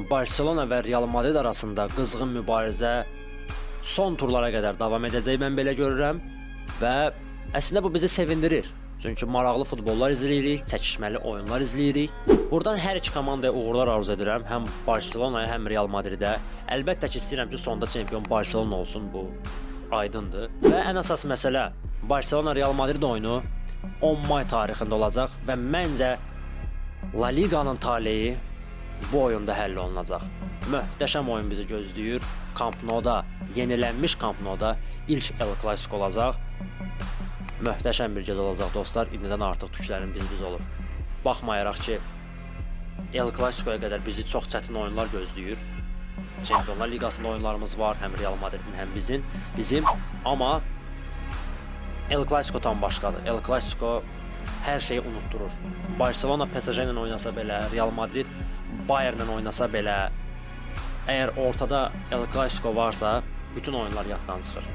Barselona və Real Madrid arasında qızğın mübarizə son turlara qədər davam edəcək, mən belə görürəm və əslində bu bizi sevindirir. Çünki maraqlı futbollar izləyirik, çəkişməli oyunlar izləyirik. Buradan hər iki komandaya uğurlar arzu edirəm, həm Barselonaya, həm Real Madridə. Əlbəttə ki, istəyirəm ki, sonda çempion Barselona olsun, bu aydındır. Və ən əsas məsələ, Barselona Real Madrid oyunu 10 may tarixində olacaq və məncə La Liqanın taleyi bu oyunda həll olunacaq. Möhtəşəm oyun bizi gözləyir. Camp Nou-da, yenilənmiş Camp Nou-da ilk El Clasico olacaq. Möhtəşəm bir gecə olacaq, dostlar. İndidən artıq tüklərim biz-biz olub. Baxmayaraq ki, El Clasico'ya qədər bizi çox çətin oyunlar gözləyir. Çempionlar Liqasında oyunlarımız var, həm Real Madridin, həm bizim. Amma El Clasico tam başqadır. El Clasico hər şeyi unutdurur. Barcelona PSG ilə oynasa belə, Real Madrid Bayernlə oynasa belə, əgər ortada El Clasico varsa, bütün oyunlar yaddan çıxır.